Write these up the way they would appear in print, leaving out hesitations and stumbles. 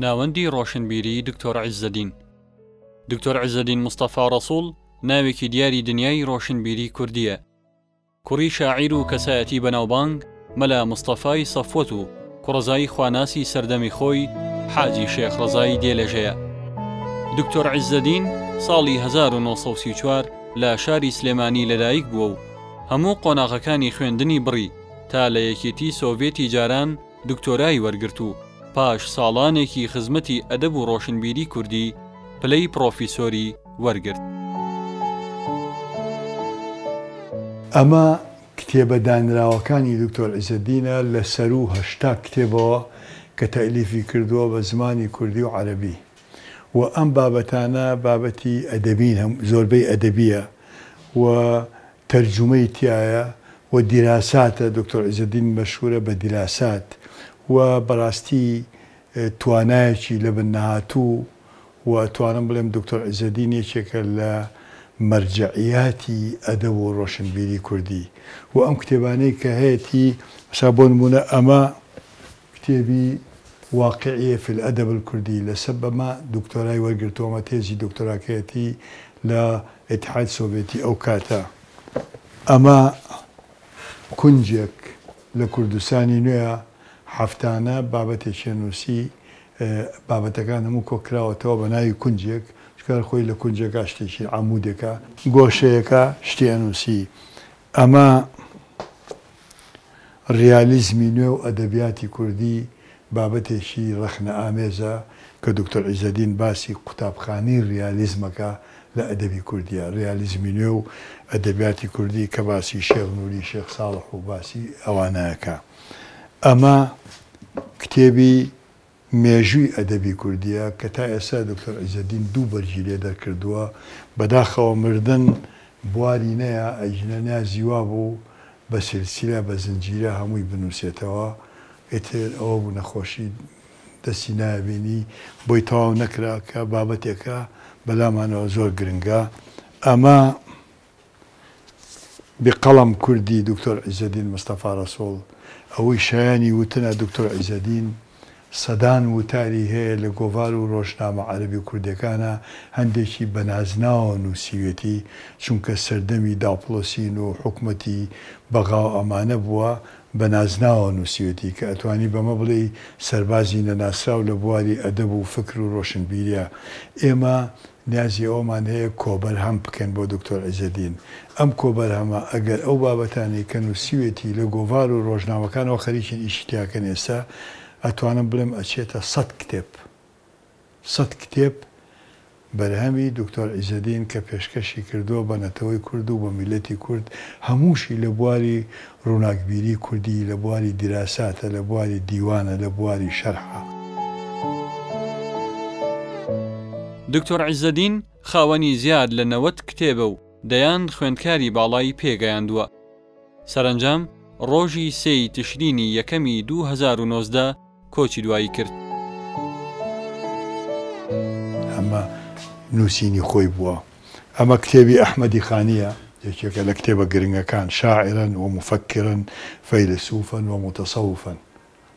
ناوەندی ڕۆشنبیریی دکتۆر عیزەدین دکتۆر عیزەدین مستەفا ڕەسوڵ ناوێکی دیاری دنیای ڕۆشنبیری کوردییە. کوڕی شاعیر و کەسایەتی بەناوبانگ مەلا مستەفای سەفوەت و کوڕەزای خواناسی سەردەمی خۆی حاجی شێخ ڕەزای دێلەژەیە. دکتۆر عیزەدین ساڵی 1934 لە شاری سلێمانی لەدایک بووە و هەموو قۆناغەکانی خوێندنی بڕی تا لە یەکێتی سۆڤێتی جاران دکتۆرای وەرگرت و پاش ساڵانێکی خزمەتی ئەدەب و ڕۆشنبیری کوردی پلەی پڕۆفیسۆری وەرگرت. ئەمە کتێبە دانراوەکانی دکتۆر عیزەدینە لە سەروو 80 کتێبەوە کە تەئلیفی کردووە بە زمانی کوردی و عەرەبی و ئەم بابەتانە بابەتی ئەدەبین هەم زۆربەی ئەدەبییە و تەرجومەی تیایە و دیراساتە، دکتۆر عیزەدین مەشهورە بە دیراسات و بەراستی توانایەکی لەبن نەهاتوو و ئەتوانم بڵێم دکتۆر عیزەدین یەکێکە لە مەرجەعیاتی ئەدەب و ڕۆشنبیری کوردی و ئەم کتێبانەی کە هەیەتی مەسا بۆ نموونە ئەمە کتێبی واقعیە فی الادب الکردی لەسەر بەمە دکتۆرای وەرگرتووە ئەمە تێزی دکتۆراکەیەتی لە ئیتحاد سۆڤێتی ئەو کاتە ئەمە کونجێک لە کوردستانی نوێیە هەفتانە بابەتێکی نووسی بابەتەکان هەموو کۆکراوەتەوە بە ناوی کونجێک چونکە هەر خۆی لە کونجێکا شتێکی عەمودێکە گۆشەیەکە شتی ئەنووسی ئەمە ڕیالیزمی نوێ و ئەدەبیاتی کوردی بابەتێکی ڕەخنەئامێزە کە دوکتۆر عیزەدین باسی قوتابخانەی ڕیالیزمەکە لە ئەدەبی کوردییە، ڕیالیزمی نوێ و ئەدەبیاتی کوردی کە باسی شێخ نووری، شێخ ساڵح و باسی ئەوانەکا. ئەمە کتێبی مێژووی ئەدەبی کوردییە کە تا ئێستا دکتۆر عیزەدین دوو بەرگی لێ دەرکردووە، بەداخەوە مردن بواری نەیا، ئەگینا نیازی وابوو بە سیلسیلە، بە زنجیرە هەمووی بنووسێتەوە، ئیتر ئەوە بوو نەخۆشی دەستی نایەبینی بۆی تەواو نەکرا کە بابەتێکە بەلامانەوە زۆر گرنگە. ئەمە. بقلم کوردی دکتۆر عیزەدین مستەفا رەسوڵ ئەوەی شایانی وتنە دکتۆر عیزەدین سەدان وتاری هەیە لە گۆڤار و رۆژنامە عەرەبی و کوردیەکانا هەندێکی بە نازناوەوە نوسیوێتی چونکە سەردەمی داپڵۆسین و حکومەتی بەغا و ئەمانە بووە بە نازناوەوە نوسیوێتی کە ئەتوانی بەمە بڵێی سەربازی نەناسراو لە بواری ئەدەب و فکر و رۆشنبیریا ئێمە نیازی ئەوەمان هەیە کۆبەرهەم بکەین بۆ دکتۆر عیزەدین. ئەم کۆبەرهەمە ئەگەر ئەو بابەتانەی کە نووسیوێتی لە گۆڤار و ڕۆژنامەکانەوە خەریکین ئیشی تیا کەن ئێستا ئەتوانم بڵێم ئەچێتە سەت کتێب. سەت کتێب بەرهەمی دکتۆر عیزەدین کە پێشکەشی کردووە بە نەتەوەی کورد و بە میللەتی کورد هەمووشی لە بواری ڕووناکبیری کوردی لە بواری دیراساتە، لە بواری دیوانە، لە بواری شەرحە. دکتۆر عیزەدین خاوەنی زیاد لە 90 کتێبە و دەیان خوێندکاری باڵای پێگەیاندووە. سەرەنجام ڕۆژی سێی تشرینی یەکەمی 2019 کۆچی دوایی کرد. ئەمە نووسینی خۆی بووە. ئەمە کتێبی ئەحمەدی خانییە، یەکێکە لە کتێبە گرنگەکان، شاعرا و مفکرا فیلسوفا و متصوفا،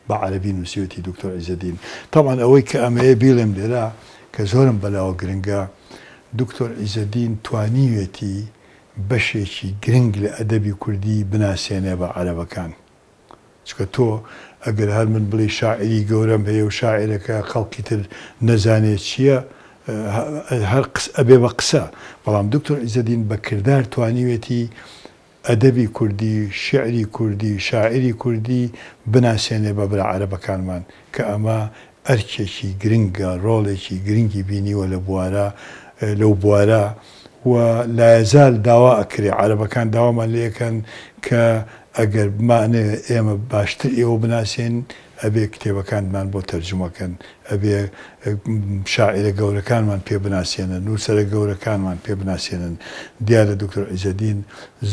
بە عەرەبی نووسیوێتی دکتۆر عیزەدین. تەبعەن ئەوەی کە ئەمەیە بیڵێم لێرە کە زۆرم بەلاوە گرنگە، دکتۆر عیزەدین توانیوێتی بەشێکی گرنگ لە ئەدەبی کوردی بناسێنێ بە عەرەبەکان. چونکە تۆ ئەگەر هەر من بڵێی شاعیری گەورەم هەیە و شاعیرەکە خەڵکی تر نەزانێ چییە هەر ئەبێ بە قسە، بەڵام دکتۆر عیزەدین بە کردار توانیوێتی ئەدەبی کوردی، شیعری کوردی، شاعیری کوردی بناسێنێ بە برا عەرەبەکانمان کە ئەمە ئەرکێکی گرنگە، ڕۆڵێکی گرنگی بینیوە لە بوارە لەو بوارە و لایەزال داوا ئەکرێ عەرەبەکان داوامان لێ ئەکەن کە ئەگەر بمانەوێ ئێمە باشتر ئێوە بناسین ئەبێ کتێبەکانتمان بۆ تەرجومە کەن، ئەبێ شاعیرە گەورەکانمان پێ بناسێنن، نووسەرە گەورەکانمان پێ بناسێنن. دیارە دکتۆر عیزەدین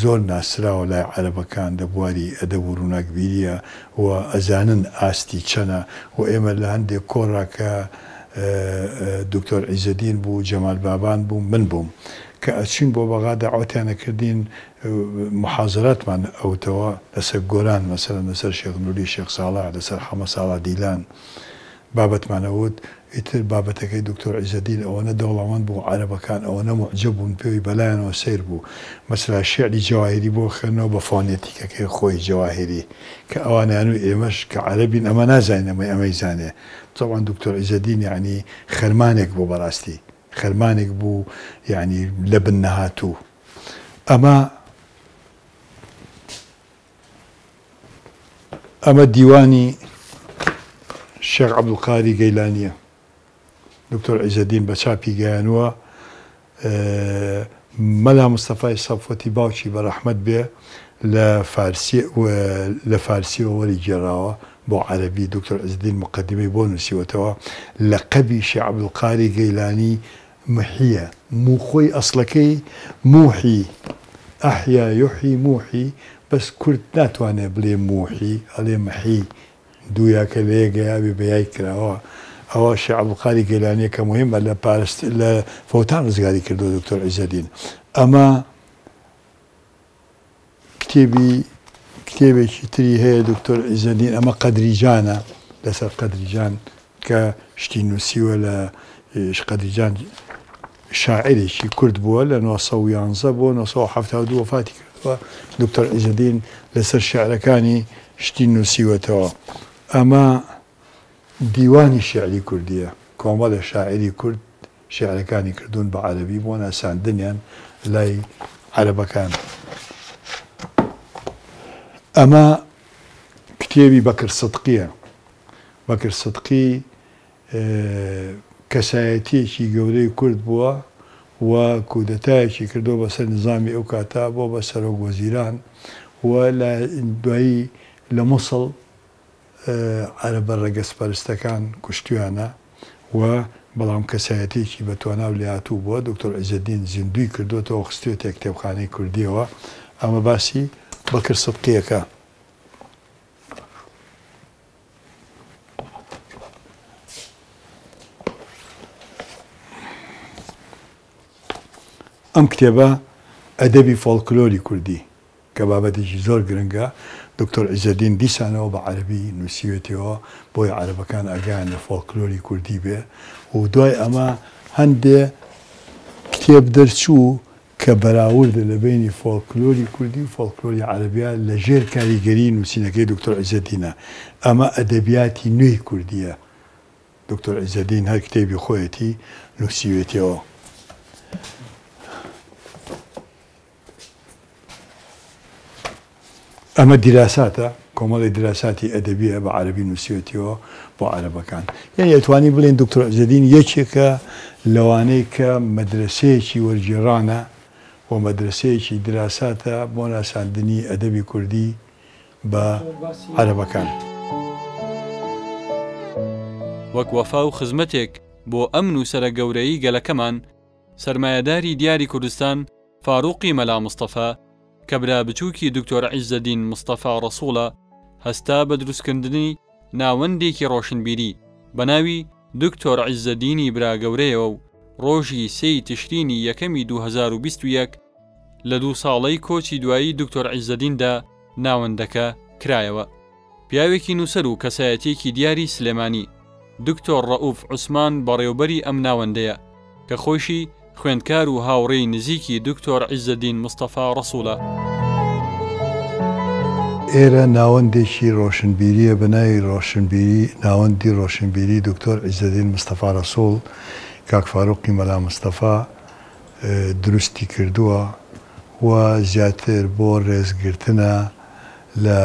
زۆر ناسراوە لای عەرەبەکان لە بواری ئەدەب و ڕووناکبیرییە و ئەزانن ئاستی چەنە و ئێمە لە هەندێک کۆڕا کە دکتۆر عیزەدین بوو، جەمال بابان بوو، من بووم کە ئەچوین بۆ بەغا دەعوەتیان ئەکردین موحازەراتمان ئەوتەوە لەسەر گۆران مەسەلەن لەسەر شێخ نوری شێخ ساڵح لەسەر حەمە ساڵح دیلان بابەتمان ئەوت. ئیتر بابەتەکەی دکتۆر عیزەدین ئەوەنە دەوڵەمەند بوو عەرەبەکان ئەوەنە موعجەب بوون پێی بەلایانەوە سەیر بوو مەسەلا شیعری جەواهیری بۆ خوێندنەوە بە فۆنێتیکەکەی خۆی جەواهیری کە ئەوانیان و ئێمەش کە عەرەبین ئەمە نازانین ئەمەی ئەمەی زانێ تەبعەن دکتۆر عیزەدین یەعنی خەرمانێک بوو بەڕاستی خەرمانێک بوو یەعنی لەبن نەهاتوو ئەمە ئەمە دیوانی شێخ عەبدولقادری گەیلانییە. دکتۆر عیزەدین بە چاپی گەیانووە. مەلا مستەفای سەفوەتی باوکی بە ڕەحمەت بێ لە فارسی لە فارسیەوە وەری گێڕاوە بۆ عەرەبی. دکتۆر عیزەدین موقەدیمەی بۆ نووسیوەتەوە. لەقەبی شێخ عەبدولقادری گەیلانی محیە، مو خۆی ئەسڵەکەی موحی، احیا یحی موحی، بەس کورد ناتوانێ بڵێ موحی ئەڵێ محی، دوو یا کە لە یەک گەیا بێ بە یای کراوە، ئەوە شێخ عەبدولقادری گەیلانیە کە موهیمە لە پارست لە فەوتان ڕزگاری کردووە دکتۆر عیزەدین. ئەمە کتێبی کتێبێکی تری هەیە دکتۆر عیزەدین ئەمە قەدری جانە لەسەر قەدری جان کە شتی نووسیوە لە قەدری جان شاعرێکی کورد بووە لە 911 بۆ 972 وەفاتی کردووە دکتۆر عیزەدین لەسەر شعرەکانی شتی نووسیوەتەوە ئەمە دیوانی شعری کوردیە کۆمەڵە شاعری کورد شیعرەکانی کردوون بە عەرەبی بۆ ناساندنیان لای عەرەبەکان. ئەمە کتێبی بەکر سدقیە. بەکر سدقی کەسایەتیەکی گەورەی کورد بووە و کودەتایەکی کردووە بەسەر نزامی ئەو کاتە بۆ بە سەرۆک وەزیران و لە دوایی لە موسڵ عەرەبە ڕەگەزپەرستەکان کوشتویانە و بەڵام کەسایەتیەکی بە توانا و لێهاتوو بووە، دکتۆر عیزەدین زیندووی کردۆتەوە خستویەتە کتێبخانەی کوردیەوە، ئەمە باسی بەکر سدقیەکە. ئەم کتێبە ئەدەبی فۆڵکلۆری کوردی کە بابەتێکی زۆر گرنگە، دکتۆر عیزەدین دیسانەوە بە عەرەبی نووسیوێتیەوە بۆی عەرەبەکان ئاگایان لە فۆلکلۆری کوردی بێ و دوای ئەمە هەندێ کتێب دەرچوو کە بەراوردە لە بەینی فۆلکلۆری کوردی و فۆلکلۆری عەرەبیا لە ژێر کاریگەری نووسینەکەی دکتۆر عیزەدینە. ئەمە ئەدەبیاتی نوێی کوردیە. دکتۆر عیزەدین هەر کتێبی خۆیەتی نووسیوێتیەوە. ئەمە دیراساتە، کۆمەڵی دیراساتی ئەدەبیە بە عەرەبی نووسیوێتیەوە بۆ عەرەبەکان. یانی ئەتوانی بڵێین دکتۆر عیزەدین یەکێکە لەوانەی کە مەدرەسەیەکی وەرگێڕانە و مەدرەسەیەکی دیراساتە بۆ ناساندنی ئەدەبی کوردی بە عەرەبەکان. وەک وەفا و خزمەتێک بۆ ئەم نووسەرە گەورەی گەلەکەمان، سەرمایەداری دیاری کوردستان فاروقی مەلا مستەفا کە برا بچووکی دکتۆر عیزەدین مستەفا ڕەسوڵە هەستا بە دروستکردنی ناوەندێکی ڕۆشنبیری بە ناوی دکتۆر عیزەدینی برا گەورەیەوە و ڕۆژی سێی تشرینی یەکەمی 2021 لە دوو ساڵەی کۆچی دوایی دکتۆر عیزەدیندا ناوەندەکە کرایەوە. پیاوێکی نووسەر و کەسایەتییەکی دیاری سلێمانی، دکتۆر ڕەئوف عوسمان بەڕێوبەری ئەم ناوەندەیە، کە خۆیشی خوێندکار و هاوڕێی نزیکی دکتۆر عیزەدین مستەفا ڕەسوڵە. ئێرە ناوەندێکی ڕۆشنبیرییە بە ناوی ڕۆشنبیری ناوەندی ڕۆشنبیری دکتۆر عیزەدین مستەفا ڕەسوڵ، کاک فاروقی مەلا مستەفا دروستی کردووە و زیاتر بۆ ڕێزگرتنە لە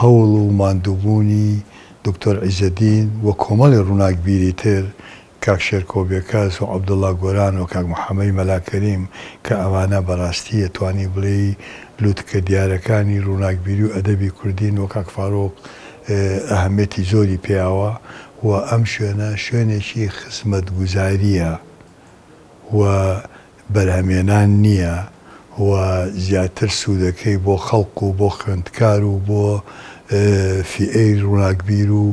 هەوڵ و ماندووبوونی دکتۆر عیزەدین و کۆمەڵی ڕووناکبیری تر کاک شێرکۆ بێکەس و عەبدوڵا گۆران و کاک محەمەی مەلا کەریم کە ئەمانە بەڕاستی ئەتوانی بڵێی لوتکە دیارەکانی ڕووناکبیری و ئەدەبی کوردین و کاک فاروق ئەهەمیەتی زۆری پێیاوە و ئەم شوێنە شوێنێکی خزمەتگوزاریە و بەرهەمێنان نییە و زیاتر سوودەکەی بۆ خەڵک و بۆ خوێندکار و بۆ فیئەی ڕووناکبیر و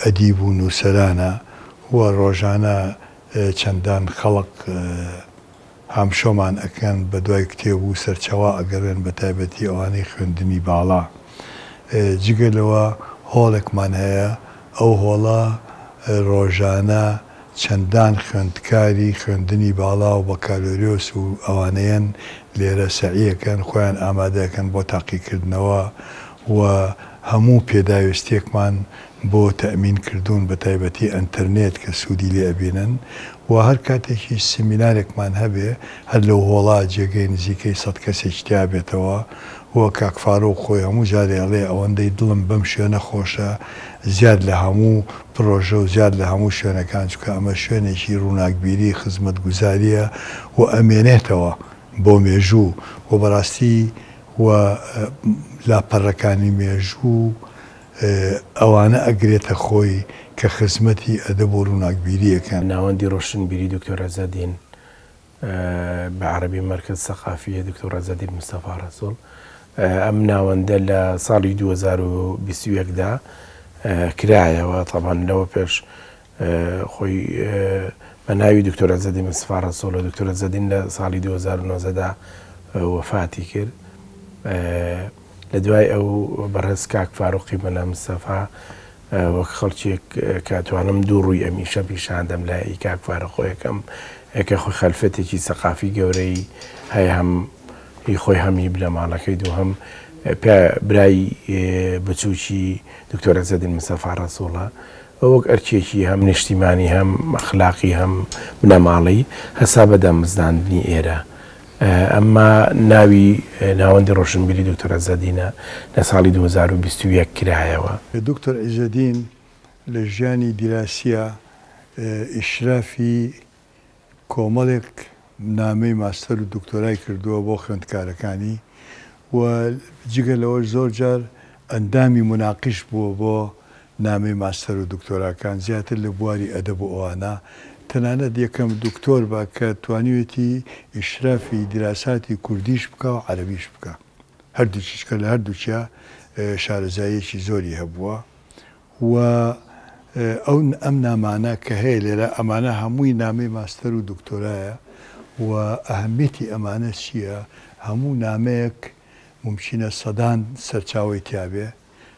ئەدیب و نووسەرانە و ڕۆژانە چەندان خەڵک هامشۆمان ئەکەن بە دوای کتێب و سەرچاوە ئەگەڕێن بە تایبەتی ئەوانەی خوێندنی باڵا. جگە لەوە هۆڵێکمان هەیە ئەو هۆڵە ڕۆژانە. چەندان خوێندکاری خوێندنی باڵا و بەکالۆریۆس و ئەوانەیەن لێرە سەعیەکەن خۆیان ئامادەکەن بۆ تاقیکردنەوە و هەموو پێداویستیەکمان بۆ تەئمین کردوون بەتایبەتی ئەنتەرنێت کە سوودی لێ ئەبینن و هەر کاتێکیش سیمینارێکمان هەبێ هەر لەو هۆڵا جێگەی نزیکەی سەد کەسێکی تیا بێتەوە و کاک فاروق خۆی هەموو جارێ ئەڵێ ئەوەندەی دڵم بەم شوێنە خۆشە زیاد لە هەموو پڕۆژە و زیاد لە هەموو شوێنەکان چونکە ئەمە شوێنێکی ڕووناکبیری خزمەتگوزاریە و ئەمێنێتەوە بۆ مێژوو و بەڕاستی و لاپەڕەکانی مێژوو ئەوانە ئەگرێتە خۆی کە خزمەتی ئەدەب و ڕووناکبیری ئەکەن. ناوەندی ڕۆشنبیری دکتۆر عزەدین، بە عەرەبی مرکز ثقافیە دکتۆر عزەدین مستەفا ڕەسوڵ، ئەم ناوەندە لە ساڵی 2021 دا کرایەوە، تەبعەن لەوە پێش خۆی بە ناوی دکتۆر عزەدین مستەفا ڕەسوڵە. دکتۆر عزەدین لە ساڵی 2019 دا وەفاتی کرد. لە دوای ئەو بەڕێز کاک فاروقی مەلا مستەفا وەک خەڵکێک کە توانم دوو ڕووی ئەم ئیشە پیشان دەم لای ئی کاک فاروق یەکەم کە خۆی خەلفەتێکی سەقافی گەورەی هەیە هەم هی خۆی هەم هی بنەماڵەکەی دووهەم برای بچووکی دکتۆر عزەدین مستەفا ڕەسوڵە وەک ئەرکێکی هەم نیشتیمانی هەم ئەخلاقی هەم بنەماڵەی هەسا بە دامەزراندنی ئێرە ئەمما ناوی ناوەندی ڕۆشنبیری دکتۆر عزەدینە لە ساڵی 2021 کرایەوە. دکتۆر عزەدین لە ژیانی دیراسییا ئیشرافی کۆمەڵێک نامەی ماستەر و دکتۆرای کردووە بۆ خوێندکارەکانی و جگە لەوەش زۆر جار ئەندامی موناقیش بووە بۆ نامەی ماستەر و دکتۆراکان زیاتر لە بواری ئەدەب و ئەوانە، تەنانەت یەکەم دکتۆر بە کە توانیوێتی ئیشرافی دیراساتی کوردیش بکا و عەرەبیش بکا هەردووکی چونکە لە هەردووکیا شارەزاییەکی زۆری هەبووە و ئەو ئەم نامانە کە هەیە لێرە ئەمانە هەمووی نامەی ماستەر و دکتۆرایە و ئەهەمیەتی ئەمانە چییە هەموو نامەیەک مومکینە سەدان سەرچاوەی تیابێ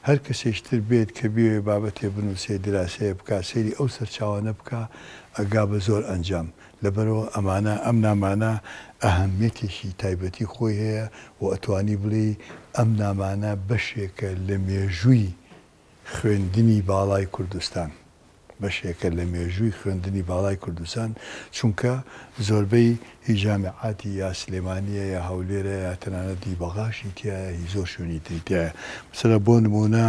هەر کەسێکی تر بێت کە بیەوێ بابەتێ بنووسێ دیراسەیە بکا سەیری ئەو سەرچاوانە بکا ئەگا بە زۆر ئەنجام لەبەرئەوە ئەمانە ئەم نامانە ئەهەمیەتێکی تایبەتی خۆی هەیە و ئەتوانی بڵێی ئەم نامانە بەشێکە لە مێژووی خوێندنی باڵای کوردستان بەشێکە لە مێژووی خوێندنی باڵای کوردستان، چونکە زۆربەی هی جامیعاتی یا سلێمانییە یا هەولێرە یا تەنانەت هی بەغاشی تیایە هی زۆر شوێنی تری تیایە. مەسەلەن بۆ نموونە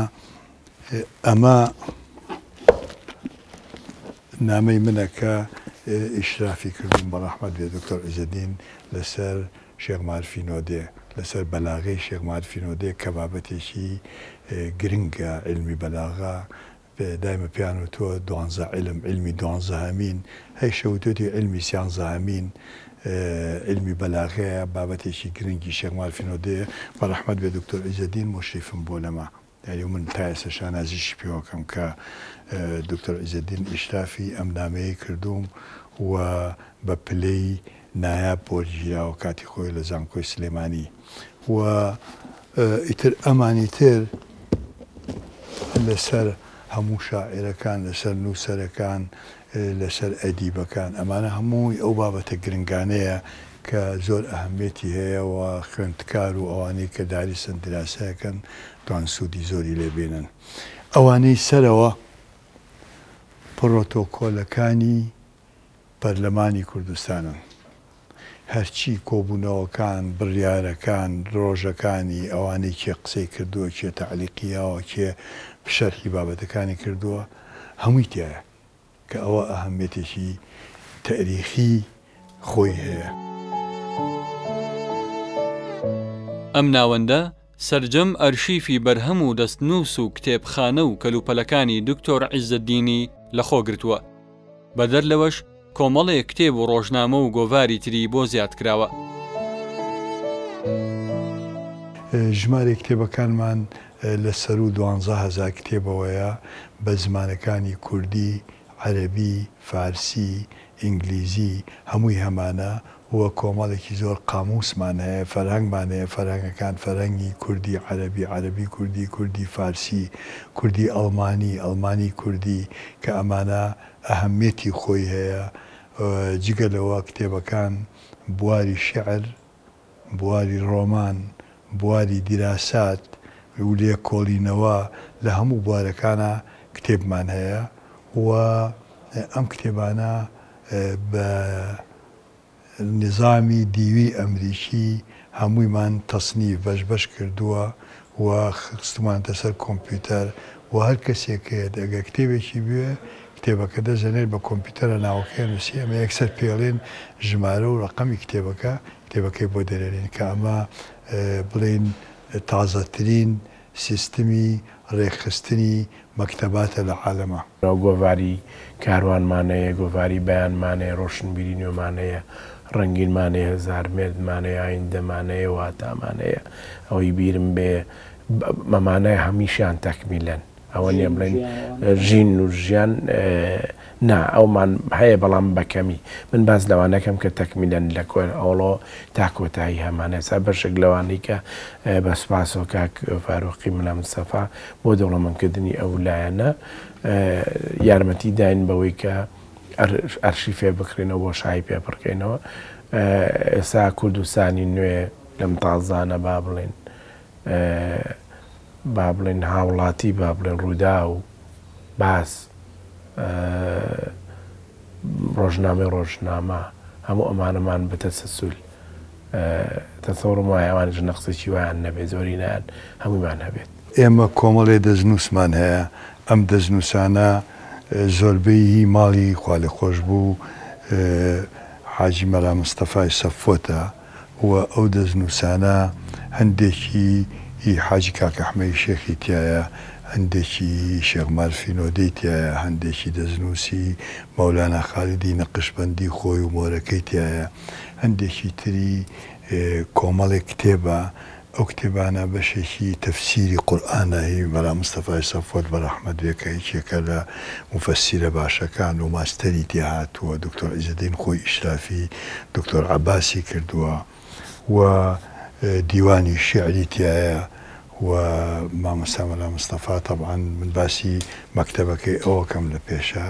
ئەمە نامەی منە کە ئیشرافی کردووم بە ڕەحمەت بێ دکتۆر عیزەدین لەسەر شێخ مارفی نۆدێ، لەسەر بەلاغەی شێخ مارفی نۆدێ کە بابەتێکی گرنگە عیلمی بەلاغە دایمە پێیان وتووە دوانزە عیلم، عیلمی دوانزەهەمین، هەیشە وتوێتی عیلمی سیانزەهەمین، عیلمی بەلاغەیە، بابەتێکی گرنگی شێخ مارفی نۆدێیە، بە ڕەحمەت بێ دکتۆر عیزەدین موشریفم بووە لەمە، یانی من تا ئێستا شانازیشی پێوەکەم کە دکتۆر عیزەدین ئیشرافی ئەم نامەیەی کردووم و بە پلەی نایاب وەرگیراوە کاتی خۆی لە زانکۆی سلێمانی و ئیتر ئەمانی تر لەسەر هەموو شاعیرەکان، لەسەر نووسەرەکان، لەسەر ئەدیبەکان، ئەمانە هەمووی ئەو بابەتە گرنگانەیە کە زۆر ئەهەمیەتی هەیە و خوێندکار و ئەوانەی کە داریسن دیراسەیەکەن توان سوودی زۆری لێ بینن. ئەوانەی سەرەوە پڕۆتۆکۆلەکانی پەرلەمانی کوردستانن. هەرچی کۆبوونەوەکان، بڕیارەکان، ڕۆژەکانی، ئەوانەی کێ قسەی کردووە، کێ تەعلیقی یاوە، کێ شەرحی بابەتەکانی کردووە، هەمووی تیایە کە ئەوە ئەهەمیەتێکی تەئریخی خۆی هەیە. ئەم ناوەندە سەرجەم ئەرشیفی بەرهەم و دەستنووس و کتێبخانە و کەلوپەلەکانی دکتۆر عیزەدینی لەخۆ گرتووە. بەدەر لەوەش کۆمەڵێک کتێب و ڕۆژنامە و گۆڤاری تری بۆ زیاد کراوە. ژمارەی کتێبەکانمان لە سەروو 12,000 کتێبەوەیە بە زمانەکانی کوردی، عەرەبی، فارسی، ئینگلیزی هەمووی هەمانە و کۆمەڵێکی زۆر قامووسمان هەیە، فەرهەنگمان هەیە، فەرهەنگەکان فەرهەنگی کوردی عەرەبی، عەرەبی کوردی، کوردی فارسی، کوردی ئەڵمانی، ئەڵمانی کوردی کە ئەمانە ئەهەمیەتی خۆی هەیە. جگە لەوە کتێبەکان بواری شیعر، بواری ڕۆمان، بواری دیراسات و لێکۆڵینەوە لە هەموو بوارەکانا کتێبمان هەیە و ئەم کتێبانە بە نیزامی دیوی ئەمریکی هەموویمان تەسنیف بەش بەش کردووە و خستومانەتە سەر کۆمپیوتەر و هەر کەسێک هەیەت ئەگەر کتێبێکی بوێ کتێبەکە دەزەنێت بە کۆمپیوتەرە ناوەکەی ئەنووسی ئەمە یەکسەر پێڵێن ژمارە و ڕەقەمی کتێبەکە کتێبەکەی بۆ دەرێنین کە ئەمە بڵێین تازەترین سیستمی ڕێکخستنی مەکتەباتە لە عالەما. گۆڤاری کاروانمان هەیە، گۆڤاری بەیانمان هەیە، ڕۆشنبیری نوێمان هەیە، ڕەنگینمان هەیە، هەزارمێردمان هەیە، ئایندەمان هەیە، واتامان هەیە، ئەوەی بیرم بێ ئەمانە هەمیشیان تەکمیلەن. ئەوە نییە بڵێن ژین و ژیان نا ئەومان هەیە بەڵام بە کەمی من باس لەوانەکەم کە تەکمیلەن لە کۆن ئەوڵۆ تا کۆتایی هەمانە ئێستا بەشێک لەوانەی کە بە سوپاسەوە کاک فاروقی مەلا مستەفا بۆ دەوڵەمەندکردنی ئەو لایەنە یارمەتی داین بەوەی کە ئەرشیفێ بکرێنەوە بۆ شایی پێ پڕکەینەوە ئێستا کوردستانی نوێ لەم تازانە با بڵێن با بڵێین هاوڵاتی، با بڵێن ڕووداو، باس، ڕۆژنامەی ڕۆژنامە، هەموو ئەمانەمان بە تەسەسول تەسەوڕم وایە ئەوانیش نەقسێکی وایان نەبێت، زۆرینەیان هەموویمان هەبێت. ئێمە کۆمەڵێ دەستنووسمان هەیە، ئەم دەستنووسانە زۆربەی هی ماڵی خوالێخۆشبوو حاجی مەلا مستەفای سەفوەتە، و ئەو دەستنووسانە هەندێکی هی حاجی کاک ئەحمەی شێخی تیایە، هەندێکی هی شێخ مارفی نۆدێی تیایە، هەندێکی دەستنووسی مەولانا خالیدی نەقشبەندی خۆی و مۆرەکەی تیایە، هەندێکی تری کۆمەڵێک کتێبە، ئەو کتێبانە بەشێکی تەفسیری قورئانە هی مەلا مستەفای سەفوەت بە ڕەحمەت بێ کە یەکێکە لە موفەسیرە باشەکان و ماستەری تێ هاتووە، دکتۆر عیزەدین خۆی ئیشرافی دکتۆر عەباسی کردووە و دیوانی شیعری تیایە و مامۆستا مەلا مستەفا تەبعەن من باسی مەکتەبەکەی ئەوەکەم لە پێشە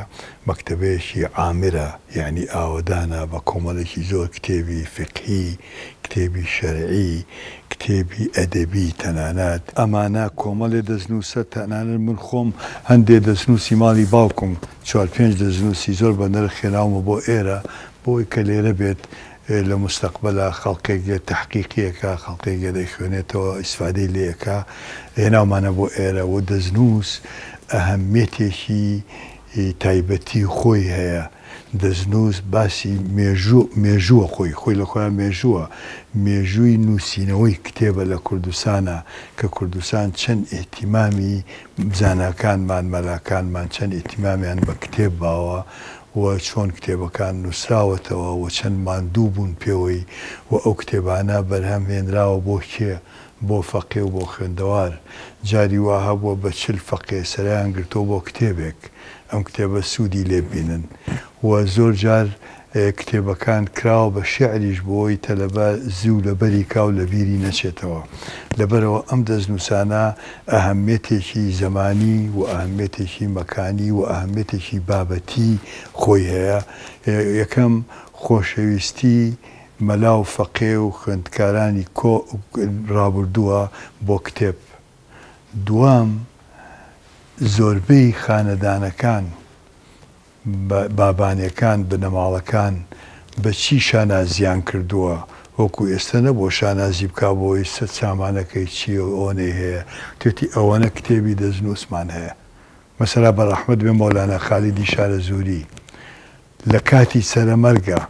مەکتەبەیەکی عامرە یەعنی ئاوەدانە بە کۆمەڵێکی زۆر کتێبی فیقهی کتێبی شەرعی، کتێبی ئەدەبی تەنانەت. ئەمانە کۆمەڵێ دەستنووسە، تەنانەت من خۆم هەندێ دەستنووسی ماڵی باوکم، چوار پێنج دەستنووسی زۆر بە نرخ هێناومە بۆ ئێرە، بۆی کە لێرە بێت لە موستەقبەلا خەڵکێک دێت تەحقیقی ئەکا، خەڵکێک دێت ئەیخوێنێتەوە، ئیسفادەی لێ ئەکا، هێناومانە بۆ ئێرە و دەستنووس ئەهەمیەتێکی تایبەتی خۆی هەیە. دەستنووس باسی مێژوو مێژووە خۆی خۆی لە خۆیا مێژووە مێژووی نووسینەوەی کتێبە لە کوردستانا کە کوردستان چەند ئیهتیمامی زاناکانمان مەلاکانمان چەند ئیهتیمامیان بە کتێب باوە و چۆن کتێبەکان نووسراوەتەوە و چەند ماندوو بوون پێوەی و ئەو کتێبانە بەرهەم هێنراوە بۆ کێ بۆ فەقێ و بۆ خوێندەوار جاری وا هەبووە بە چل فەقێ سەرەیان گرتووە بۆ کتێبێک ئەم کتێبە سوودی لێ ببینن و زۆر جار کتێبەکان کراوە بە شیعریش بۆی تەلەبە زوو لەبەری کا و لەبیری نەچێتەوە. لەبەرئەوە ئەم دەستنووسانە ئەهەمیەتێکی زەمانی و ئەهەمیەتێکی مەکانی و ئەهەمیەتێکی بابەتی خۆی هەیە. یەکەم، خۆشەویستی مەلا و فەقێ و خوێندکارانی کۆ ڕابوردووە بۆ کتێب. دووەم، زۆربەی خانەدانەکان، بابانەکان، بنەماڵەکان بە چی شانازیان کردووە، وەکو ئێستا نەبووە شانازی بکا بۆی سامانەکەی چییە و ئەوەنەی هەیە، وتێتی ئەوەنە کتێبی دەستنووسمان هەیە. مەسەلا بەڕەحمەت بێ مەولانا خالیدی شارەزووری لە کاتی سەرەمەرگا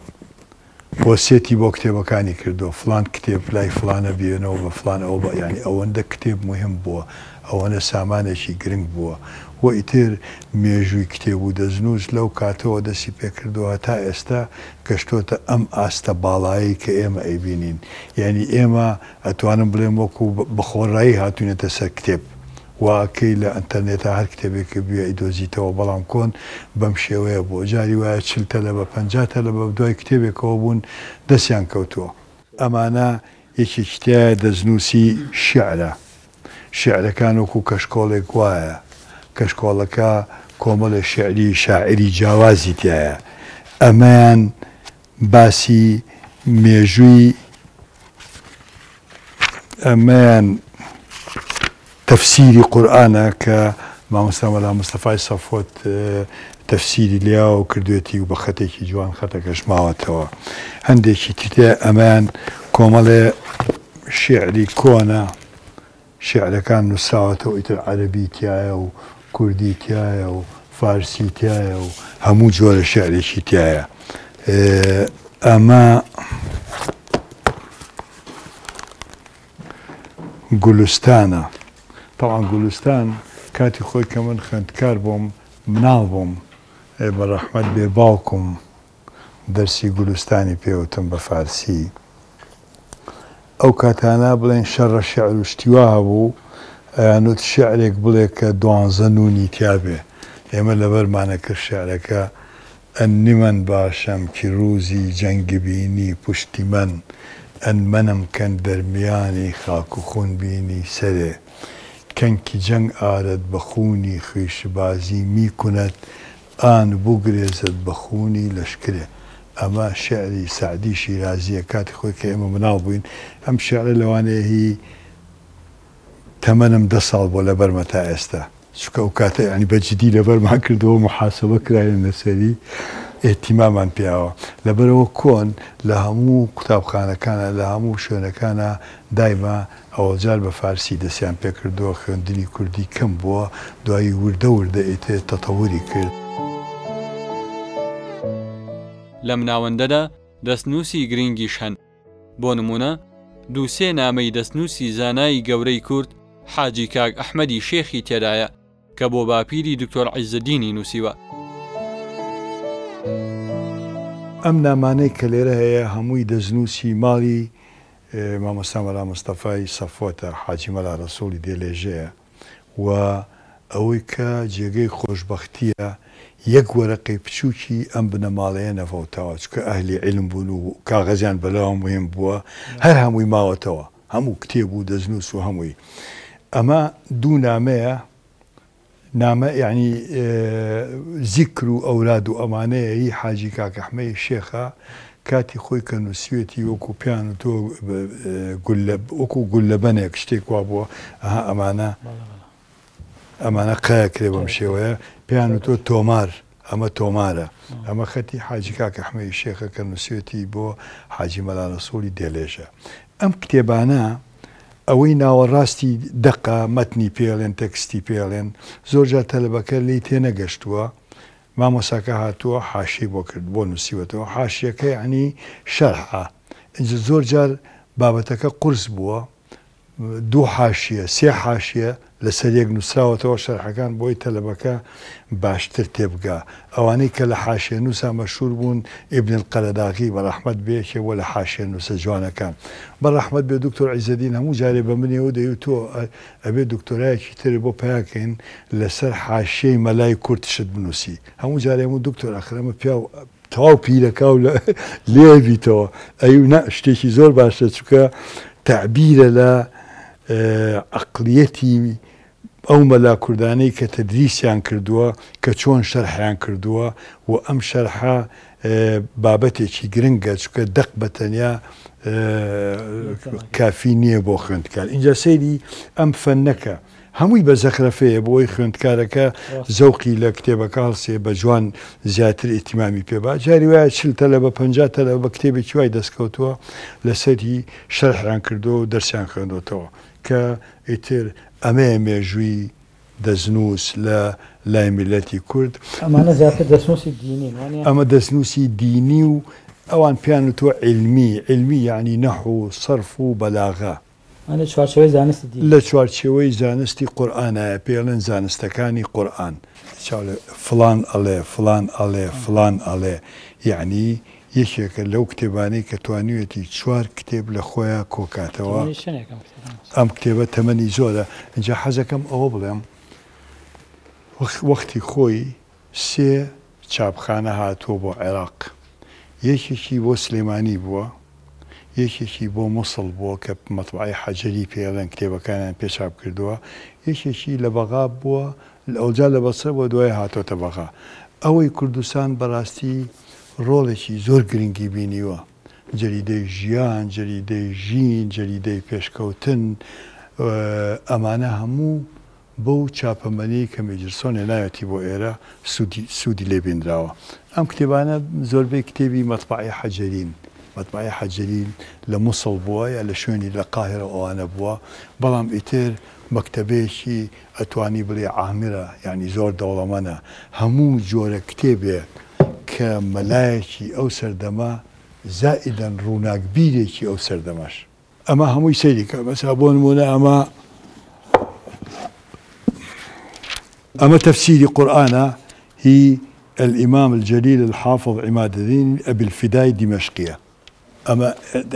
وەسیەتی بۆ کتێبەکانی کردووە فڵان کتێب لای فڵانە بیێنەوە بە فڵان ئەوە بە یانی ئەوەندە کتێب موهیم بووە ئەوەنە سامانێکی گرنگ بووە و ئیتر مێژووی کتێب و دەستنووس لەو کاتەوە دەستی پێکردووە هەتا ئێستا گەشتۆتە ئەم ئاستە باڵایەی کە ئێمە ئەیبینین یانی ئێمە ئەتوانم بڵێم وەکوو بە خۆڕایی هاتووینەتە سەر کتێب. وا ئەکەی لە ئەنتەرنێتا هەر کتێبێکت بوێ ئەیدۆزیتەوە بەڵام کۆن بەم شێوەیە بووە جاری وایە 40 تەلەبە 50 تەلەبە دوای کتێبێکەوە بوون دەستیان کەوتووە. ئەمانە یەکێکی تیایە دەستنووسی شیعرە شیعرەکان وەکوو کەشکۆڵێک وایە کەشکۆڵەکە کۆمەڵێ شیعری شاعیری جیاوازی تیایە ئەمەیان باسی مێژووی ئەمەیان تەفسیری قورئانە کە مامۆستا مەلا مستەفای سەفوەت تەفسیری لێیاوە و کردوێتی و بە خەتێکی جوان خەتەکەش ماوەتەوە. هەندێکی تر ئەمەیان کۆمەڵێ شیعری کۆنە، شیعرەکان نووسراوەتەوە ئیتر عەرەبی تیایە و کوردی تیایە و فارسی تیایە و هەموو جۆرە شیعرێکی تیایە. ئەمە گولستانە. تەبعەن گولستان کاتی خۆی کە من خوێندکار بووم مناڵ بووم بە ڕەحمەت بێ باوکم دەرسی گولستانی پێ وتم بە فارسی. ئەو کاتانە بڵێن شەڕە شیعر و شتی وا هەبوو ئەیانوت شیعرێک بڵێ کە دوانزە نوونی تیا بێ. ئێمە لەبەرمان ئەکرد شیعرەکە ئەنمەن باشم کی روزی جەنگ بینی پشتی من ئەنمەنم کەن دەرمیانی خاک و خون بینی سەرێ کەن کی جەنگ ئارەد بە خونی خویش بازی می کند ئان بگرێزد بە خونی لەشکرێ. ئەمە شیعری سەعدی شیرازیە کاتی خۆی کە ئێمە مناڵ بووین ئەم شیعرە لەوانەیە هی تەمەنم دە ساڵ بووە لەبەرمە تا ئێستا. چونکە ئەو کاتە یانی بە جدی لەبەرمان کردەوە موحاسەبە کراین لەسەری ئیهتیمامان پێیاوە لەبەرئەوە کۆن لە هەموو قوتابخانەکانا لە هەموو شوێنەکانا دایمە ئەوەڵجار بە فارسی دەستیان پێکردووە خوێندنی کوردی کەم بووە دوایی وردە وردە ئیتر تەتەوری کرد. لەم ناوەندەدا دەستنووسی گرینگیش هەن. بۆ نموونە دوو سێ نامەی دەستنووسی زانای گەورەی کورد حاجی کاک ئەحمەدی شێخی تێدایە کە بۆ باپیری دکتۆر عیزەدینی نووسیوە. ئەم نامانەی کە لێرە هەیە هەمووی دەستنووسی ماڵی مامۆستا مەلا مستەفای سەفوەتە، حاجی مەلا ڕەسووڵی دێلێژەیە. و ئەوەی کە جێگەی خۆشبەختییە یەک وەرەقەی بچووکی ئەم بنەماڵەیە نەفەوتاوە، چونکە ئەهلی عیلم بوون و کاغەزیان بەلاوە موهیم بووە، هەر هەمووی ماوەتەوە، هەموو کتێب و دەستنووس و هەمووی. ئەمە دوو نامەیە، نامە یەعنی زیکر و ئەوراد و ئەمانەیە هی حاجی کاک ئەحمەی شێخە، کاتی خۆی کە نووسیوێتی وەکوو پێیان وتووە گوللە وەکوو گوللەبەنێک شتێک وا بووە ئەها ئەمانە ئەمانە قایەکرێ بەم شێوەیە پێیان وتووە تۆمار ئەمە تۆمارە ئەمە خەتی حاجی کاک ئەحمەی شێخە کە نووسیوێتی بۆ حاجی مەلا ڕەسووڵی دێلێژە ئەم کتێبانە ئەوەی ناوەڕاستی دەقە مەتنی پێڵێن تێکستی پێڵێن زۆر جار تەلەبەکە لێی تێنەگەشتووە مامۆستاکە هاتووە حاشیەی بۆ کرد بۆ نووسیوەتەوە حاشیەکە یەعنی شەرحە ئینجا زۆر جار بابەتەکە قورس بووە دوو حاشیە سێ حاشیە لەسەر یەک نووسراوەتەوە شەرحەکان بۆی تەلەبەکە باشتر تێبگا ئەوانەی کە لە حاشیە نووسا مەشهور بوون ئیبن القەرەداغی بە ڕەحمەت بێ یەکێ بووە لە حاشیە نووسە جوانەکان بە ڕەحمەت بێ دکتۆر عیزەدین هەموو جارێ بە منیەوە دەیوت تۆ ئەبێ دکتۆرایەکی ترت بۆ پەیا کەین لەسەر حاشیەی مەلای کورد شت بنوسی هەموو جارێ ئەموت دکتۆر ئەخر ئەمە پیاو تەواو پیرەکاو لێ بیتەوە ئەیو نا شتێکی زۆر باشە چونکە تەعبیرە لە عەقڵیەتی ئەو مەلا کوردانەی کە تەدریسیان کردووە کە چۆن شەرحیان کردووە و ئەم شەرحە بابەتێکی گرنگە چونکە دەق بە تەنیا کافی نییە بۆ خوێندکار ئینجا سەیری ئەم فەنەکە هەمووی بە زەخرەفەیە بۆی خوێندکارەکە زەوقی لە کتێبەکە هەڵسێ بە جوان زیاتر ئیهتیمامی پێ با جاری وایە 40 تەلەبە 50 تەلەبە بە کتێبێکی وای دەستکەوتووە لەسەری شەرحیان کردووە و دەرسیان خوێندۆتەوە کە ئیتر ئەمەیە مێژووی دەستنووس لە لای میللەتی کورد. ئەمانە زیاتر دەستنووسی دینین وانیە؟ ئەمە دەستنووسی دینی و ئەوان پێیان وتووە عیلمی، عیلمی یەعنی نەحو و سەرف و بەلاغە. ئەمە لە چوارچێوەی زانستی دینی. لە چوارچێوەی زانستی قورئانایە، پێی ئەڵێن زانستەکانی قورئان. چاو لە فڵان ئەڵێ، فڵان ئەڵێ، فڵان ئەڵێ، یەعنی. یەکێکە لەو کتێبانەی کە توانیویەتی چوار کتێب لە خۆیا کۆکاتەوە. تەمەنی چەنێکە ئەم کتێبە مامۆستا؟ ئەم کتێبە تەمەنی زۆرە. ئینجا حەزەکەم ئەوە بڵێم وەختی خۆی سێ چاپخانە هاتووە بۆ عێراق، یەکێکی بۆ سلێمانی بووە، یەکێکی بۆ موسڵ بووە کە مەتبەعەی حەجەری پێ ئەڵێن کتێبەکانیان پێ چاپ کردووە، یەکێکی لە بەغا بووە، ئەوجا لە بەسرە بووە دوای هاتۆتە بەغا. ئەوەی کوردستان بەڕاستی ڕۆڵێکی زۆر گرنگی بینیوە، جەریدەی ژیان، جەریدەی ژین، جەریدەی پێشکەوتن، ئەمانە هەموو بەو چاپەمەنیەی کە میجرسۆن هێناوێتی بۆ ئێرە سوودی سوودی لێ بینراوە. ئەم کتێبانە زۆربەی کتێبی مەتبەعەی حەجەرین. مەتبەعەی حەجەرین لە موسڵ بووە یا لە شوێنی لە قاهیرە و ئەوانە بووە، بەڵام ئیتر مەکتەبەیەکی ئەتوانی بڵێی عامرە یانی زۆر دەوڵەمەنە. هەموو جۆرە کتێبێ کە مەلایەکی ئەو سەردەمە زائیدەن ڕووناکبیرێکی ئەو سەردەمەش. ئەمە هەمووی سەیری کە مەسا بۆ نمونە ئەمە ئەمە تەفسیری قورئانە هی الامام الجلیل الحافظ عماد الدین ابی الفدای دیمەشقیە ئەمە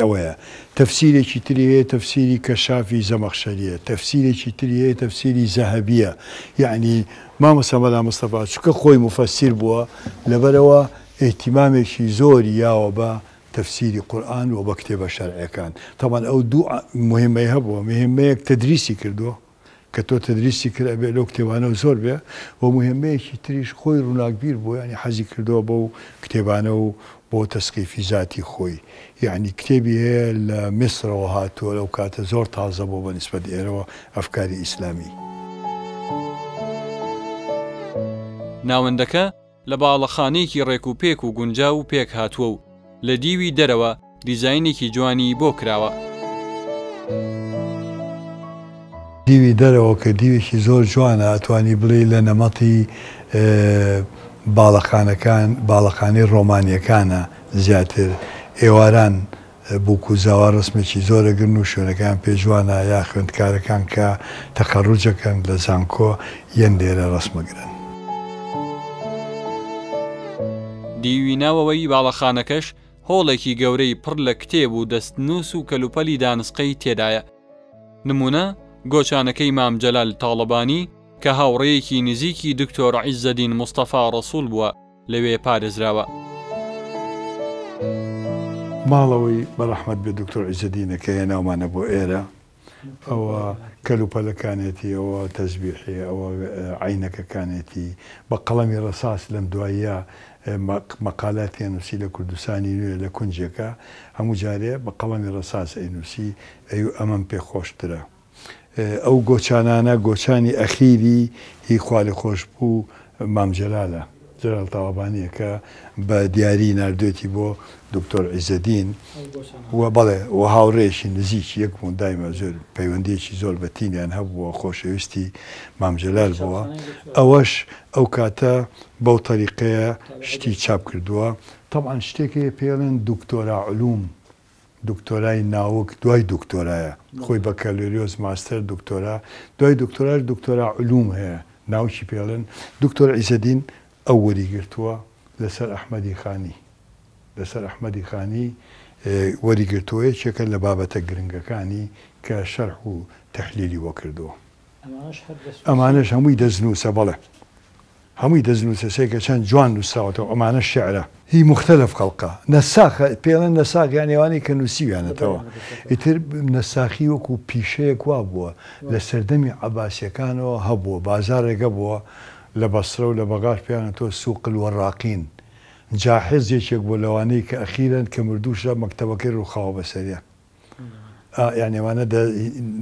ئەوەیە تەفسیرێکی تری هەیە تەفسیری کەشافی زەمەخشەریە تەفسیرێکی تری هەیە تەفسیری زەهەبیە یعنی مامۆستا مەلا مستەفا چونکە خۆی موفەسیر بووە لەبەرئەوە ئیهتیمامێکی زۆری یاوە بە تەفسیری قورئان و بە کتێبە شەرعیەکان تەبعەن ئەو دوو موهیمەی هەبووە موهیمەیەک تەدریسی کردووە کە تۆ تەدریسی کرد ئەبێ لەو کتێبانەوە زۆر بێ و موهیمەیەکی تریش خۆی ڕووناکبیر بووە یانی حەزی کردووە بەو کتێبانە و بۆ تەسقیفی زاتی خۆی یانی کتێبی هەیە لە میسرەوە هاتووە لەو کاتە زۆر تازە بووە بە نیسبەت ئێرەوە ئەفکاری ئیسلامی. ناوەندەکە لە باڵەخانەیەکی ڕێکوپێک و گونجاو پێکهاتووە و لە دیوی دەرەوە دیزاینێکی جوانی بۆ کراوە. دیوی دەرەوە کە دیوێکی زۆر جوانە ئەتوانی بڵێی لە نەمەتی باڵەخانەکان باڵەخانەی ڕۆمانیەکانە زیاتر ئێواران بوک و زاوا ڕەسمێکی زۆر ئەگرن و شوێنەکەیان پێ جوانە یا خوێندکارەکان کە تەخەروج ئەکەن لە زانکۆ یەن لێرە ڕەسم ئەگرن. دیوی ناوەوەی باڵەخانەکەش هۆڵێکی گەورەی پڕ لە کتێب و دەستنووس و کەلوپەلی دانسقەی تێدایە. نموونە، گۆچانەکەی مام جەلال تاڵەبانی کە هاوڕێیەکی نزیکی دکتۆر عیزەدین مستەفا ڕەسووڵ بووە، لەوێ پارێزراوە. ماڵەوەی بەڕەحمەت بێت دکتۆر عیزەدینە کە هێناومانە بۆ ئێرە ئەوە کەلوپەلەکانێتی ئەوە تەزبیحی ئەوە عەینەکەکانێتی بە قەڵەمی ڕەساس لەم دواییە مەقالاتی ئەنووسی لە کوردستانی نوێ لە کونجێکا هەموو جارێ بە قەڵەمی ڕەساس ئەینووسی ئەیوو ئەمەم پێ خۆشترە. ئەو گۆچانانە گۆچانی ئەخیری هی خوالێخۆشبوو مام جەلالە، جەلال تاڵەبانییە کە بە دیاری ناردوێتی بۆ دکتۆر عیزەدین و بەڵێ و هاوڕێیەکی نزیکی یەک بوون دایمە زۆر پەیوەندییەکی زۆر بەتینیان هەبووە خۆشەویستی مام جەلال بووە ئەوەش ئەو کاتە بەو تەریقەیە شتی چاپ کردووە تەبعەن شتێک هەیە پێی ئەڵێن دکتۆرا علوم دکتۆرای ناوک دوای دکتۆرایە خۆی بەکالۆریۆس ماستەر دکتۆرا دوای دکتۆراش دکتۆرا علوم هەیە ناوکی پێڵێن دکتۆر عیزەدین ئەو وەری گرتووە لەسەر ئەحمەدی خانی لەسەر ئەحمەدی خانی وەری گرتووە یەکێکە لە بابەتە گرنگەکانی کە شەرح و تەحلیلی بۆ کردووە ئەمانەش هەمووی دەستنووسە بەڵێ. هەمووی دەستنووسە سەیرکە چەند جوان نووسراوەتەوە ئەمانە شیعرە هی موختەلەف خەڵقە نەساخە پێڵێن نەساخ یانی ئەوانەی کە نووسیویانەتەوە ئیتر نەساخی وەکوو پیشەیەک وابووە لە سەردەمی عەباسیەکانەوە هەبووە بازاڕێک هەبووە لە بەسرە و لە بەغاش پێیان وتووە سوق الوراقین جاحظ یەکێک بووە لەوانەی کە ئەخیرەن کە مردووشە مەکتەبەکەی ڕووخاوە بەسەریان. یانی ئەوانە دە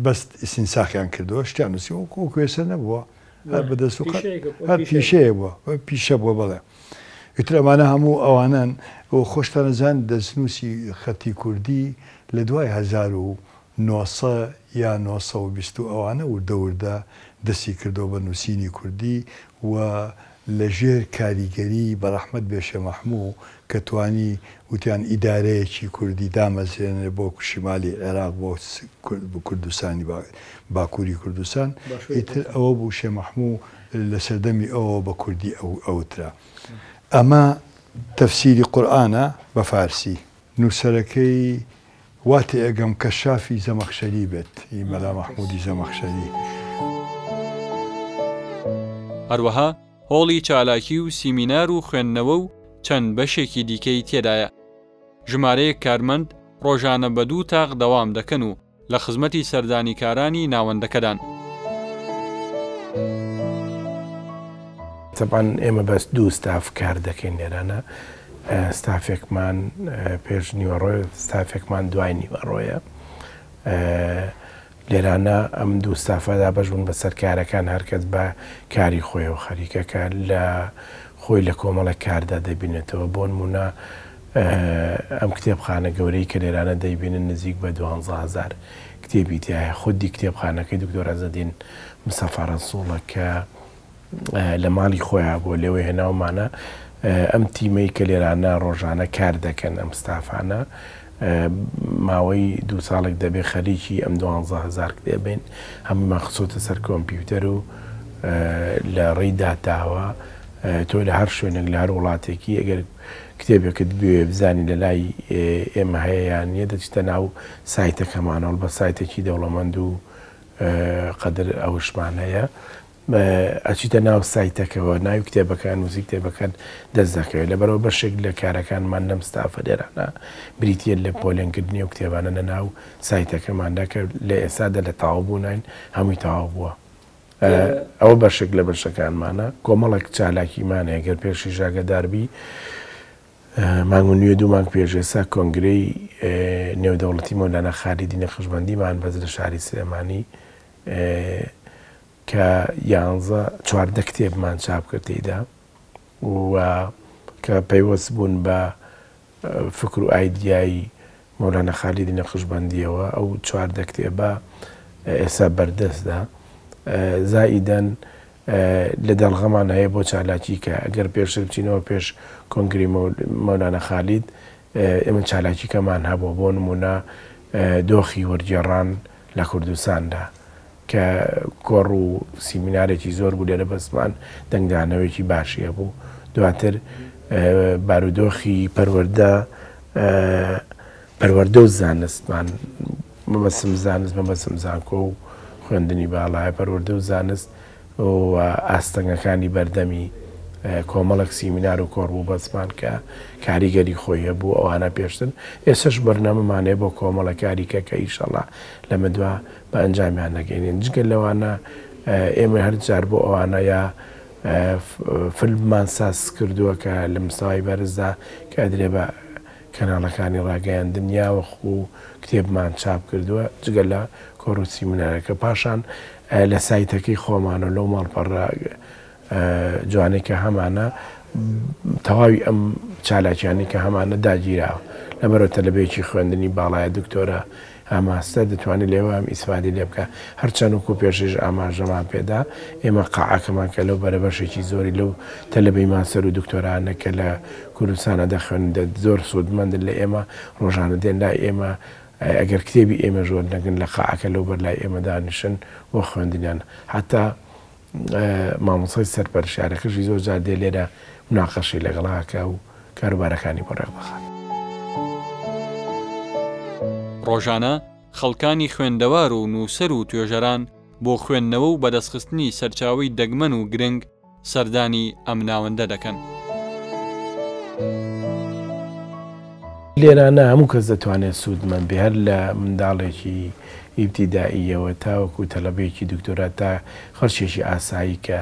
بەس ئیستینساخیان کردووە شتیان نووسیوە وەکو وەکو ئێستا نەبووە هەر بە دەست و قەد هەر پیشەیە بووە پیشە بووە بەڵێ ئیتر ئەمانە هەموو ئەوانەن و خۆشتان ئەزان دەستنووسی خەتی کوردی لە دوای 1900 یا 920 و ئەوانە وردە وردە دەستی کردەوە بە نووسینی کوردی و لە ژێر کاریگەری بەڕەحمەت بێ شێ مەحموو کە توانی وتیان ئیدارەیەکی کوردی دامەزرێنرێ بۆ شیمالی عێراق بۆ کوردستانی باکووری کوردستان ئیتر ئەوە بوو شێ مەحموو لە سەردەمی ئەوەوە بە کوردی ئەوترا ئەمە. تەفسیری قورئانە بە فارسی. نووسەرەکەی وا تێئەگەم کەشافی زەمەخشەری بێت، ی مەلا مەحموودی زەمەخشەری. هەروەها هۆڵی چالاکی و سیمینار و خوێندنەوە و چەند بەشێکی دیکەی تێدایە. ژمارەیەک کارمەند ڕۆژانە بە دوو تاق دەوام دەکەن و لە خزمەتی سەردانیکارانی ناوەندەکەدان. تەبعەن ئێمە بەس دوو ستاف کار دەکەین لێرانە، ستافێکمان پێش نیوەڕۆیە، ستافێکمان دوای نیوەڕۆیە. لێرانە ئەم دوو ستافە دابەش بوون بەسەر کارەکان، هەرکەس بە کاری خۆیەوە خەریکە کە لە خۆی لە کۆمەڵێک کاردا دەبینێتەوە. بۆ نموونە ئەم کتێبخانە گەورەی کە لێرانە دەیبینن نزیک بە 12,000 کتێبی تیایە. خودی کتێبخانەکەی دکتۆر عزەدین مستەفا ڕەسووڵە کە لە ماڵی خۆیا بووە لێوەی هێناومانە. ئەم تیمەی کە لێرانە ڕۆژانە کار دەکەن ئەم ستافانە ماوەی دوو ساڵێک دەبێ خەریکی ئەم 12,000 کتێبین، هەموومان خستۆتە سەر کۆمپیوتەر و لە ڕێی داتاوە تۆ لە هەر شوێنێک لە هەر وڵاتێکی ئەگەر کتێبێکت بوێ بزانی لە لای ئێمە هەیە یان نییە دەچیتە ناو سایتەکەمانەوە بە سایتێکی دەوڵەمەند و قەدر ئەوشمان هەیە ئەچیتە ناو سایتەکەوە ناوی کتێبەکە نووسی کتێبەکەت دەست دەکەوێت لەبەرەوە بەشێک لە کارەکانمان لەم ستافە لێرانە بریتە لە پۆلێنکردنی و کتێبانە لە ناو سایتەکەماندا کە لە ئێستادا لە تەواو بوونین هەمووی تەواو بووە ئەوە بەشێک لە بەشەکانمانە. کۆمەڵێک چالاکیمان هەیە گەر پێشیش ئاگادار بی مانگ و نیوە دوو مانگ پێش ئێستا کۆنگرەی نێودەوڵەتی مەولانا خالیدی نەقشبەندیمان بەست لە شاری سلێمانی کە یانزە 14 کتێبمان چاپ کرد تێیدا و کە پەیوەست بوون بە فکر و ئایدیای مەولانا خالیدی نەقشبەندییەوە، ئەو 14 کتێبە ئێستا بەردەستە. زائیدەن لە دەڵغەمان هەیە بۆ چالاکی کە ئەگەر پێشتر بچینەوە پێش کۆنگرەی مەولانا خالید ئێمە چالاکیکەمان هەبووە، بۆ نموونە دۆخی وەرگێڕان لە کوردستاندا کە کۆڕ و سیمینارێکی زۆر بوو لێرە بەسمان دەنگدانەوەیەکی باشی هەبوو. دواتر بارودۆخی پەروەردە پەروەردە و زانستمان مەبەستم زانست مەبەستم زانکۆ و خوێندنی باڵایە پەروەردە و زانست و ئاستەنگەکانی بەردەمی کۆمەڵێک سیمینار و کۆڕ بوو بەسمان کە کاریگەری خۆی هەبوو ئەوانە پێشتر ئێستاش بەرنامەمان هەیە بۆ کۆمەڵە کاری کە کە ئیشەڵا لەمەدوا بە ئەنجامیان دەگەینین جگە لەوانە ئێمە هەر جار بۆ ئەوانە یا فیلممان ساز کردووە کە لە مستەوای بەرزدا کە ئەدرێ بە کەناڵەکانی ڕاگەیاندن یا وەخو کتێبمان چاپ کردووە جگە لە کۆڕ و سیمینارەکە پاشان لە سایتەکەی خۆمان و لەو ماڵپەڕە جوانەی کە هەمانە تەواوی ئەم چالاکیانەی کە هەمانە داگیراوە لەبەرەوە تەلەبەیەکی خوێندنی باڵایە دکتۆرە ماستەر دەتوانێت لێوە ئەم ئیسفادەی لێ بکا هەرچەند وەکو پێشتریش ئاماژەمان پێدا ئێمە قاعەکەمان کە لەو بەرە بەشێکی زۆری لەو تەلەبەی ماستەر و دکتۆرانە کە لە کوردستانە دەخوێنن زۆر سوودمەندن لە ئێمە ڕۆژانە دێن لای ئێمە ئەگەر کتێبی ئێمەش وەرنەگرن لە قاعەکە لەو بەر لای ئێمە دانیشن بۆ خوێندنیان حتا مامۆستای سەرپەرشتیارەکەشی زۆر جار دێ لێرە مناقەشەی لەگەڵا ئەکا و کاروبارەکانی بۆ ڕێک دەخات. ڕۆژانە خەڵکانی خوێندەوار و نووسەر و توێژەران بۆ خوێندنەوە و بەدەستخستنی سەرچاوەی دەگمەن و گرنگ سەردانی ئەم ناوەندە دەکەن. لێرانە هەموو کەس دەتوانێت سوودمەند بێ هەر لە منداڵێکی ئیبتیدائییەوە تاوەکو تەلەبەیەکی دکتۆرا تا خەڵکێکی ئاسایی کە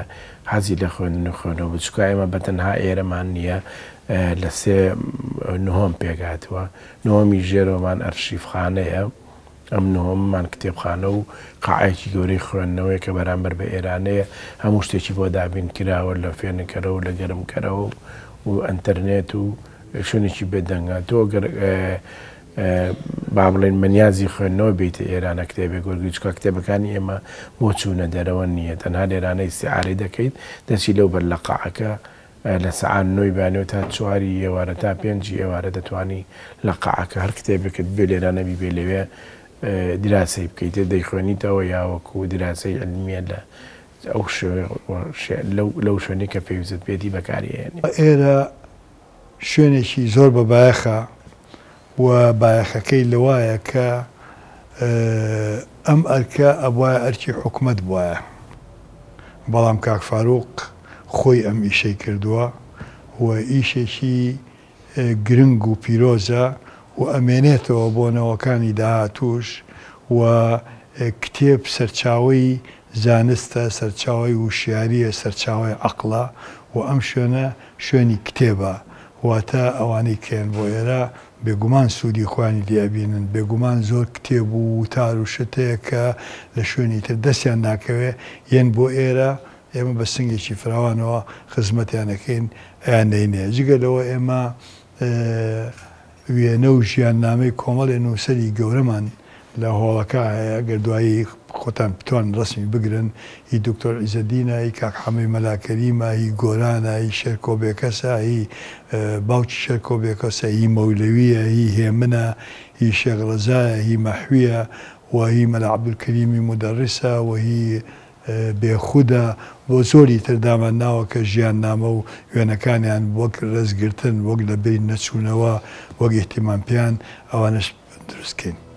حەزی لە خوێندن و خوێندنەوە بوو چونکە ئێمە بە تەنها ئێرەمان نییە لە سێ نهۆم پێکهاتووە نهۆمی ژێرەوەمان ئەرشیفخانەیە ئەم نهۆمەمان کتێبخانە و قاعەیەکی گەورەی خوێندنەوەیە کە بەرامبەر بە ئێرانەیە هەموو شتێکی بۆ دابین کراوە لە فێنکەرەوە و لە گەرمکەرەوە و ئەنتەرنێت و شوێنێکی بێدەنگە تۆ گەر با بڵێین بە نیازی خوێندنەوە بێیتە ئێرانە کتێبێک وەرگری چونکە کتێبەکانی ئێمە بۆ چوونە دەرەوە نییە تەنها لێرانە ئیستیعارەی دەکەیت دەچی لەو بەر لە قاعەکە لە سەعات نۆی بەیانیەوە تا چواری ئێوارە تا پێنجی ئێوارە دەتوانی لە قاعەکە هەر کتێبێکت بێ لێرانە بیبێ لەوێ دیراسەی بکەیت دەیخوێنیتەوە یا وەکو دیراسەی عیلمیە لە ئەو لەو شوێنەی کە پێویستت پێیەتی بەکاری ئەهێنی. ئێرە شوێنێکی زۆر بە بایەخە و بایەخەکەی لەوایە کە ئەم ئەرکە ئەبوایە ئەرکی حکومەت بوایە، بەڵام کاک فاروق خۆی ئەم ئیشەی کردووە و ئیشێکی گرنگ و پیرۆزە و ئەمێنێتەوە بۆ نەوەکانی داهاتووش و کتێب سەرچاوەی زانستە، سەرچاوەی وشیارییە، سەرچاوەی عەقڵە و ئەم شوێنە شوێنی کتێبە، واتە ئەوانەی کە یەن بۆ ئێرە بێگومان سوودی خۆیانی لێ ئەبینن، بێگومان زۆر کتێب و وتار و شت هەیە کە لە شوێنی تر دەستیان ناکەوێ، یەن بۆ ئێرە، ئێمە بە سنگێکی فراوانەوە خزمەتیان ئەکەین، ئەیاننێینێ. جگە لەوە ئێمە وێنە و ژیاننامەی کۆمەڵێ نووسەری گەورەمان لە هۆڵەکە هەیە، گەر دوایی خۆتان بتوانن ڕەسمی بگرن، هی دکتۆر عیزەدینە، هی کاک حەمەی مەلا کەریمە، هی گۆرانە، هی شێرکۆ بێکەسە، هی باوکی شێرکۆ بێکەسە، هی مەولەوییە، هی هێمنە، هی شێخ ڕەزایە، هی مەحوییە و هی مەلا عەبدولکەریمی مودەڕیسە و هی بێخودە بۆ زۆری تر دامان ناوە کە ژیاننامە و وێنەکانیان وەک ڕێزگرتن، وەک لە بیر نەچوونەوە، وەک ئیهتیمام پێیان ئەوانەش دروست کەین.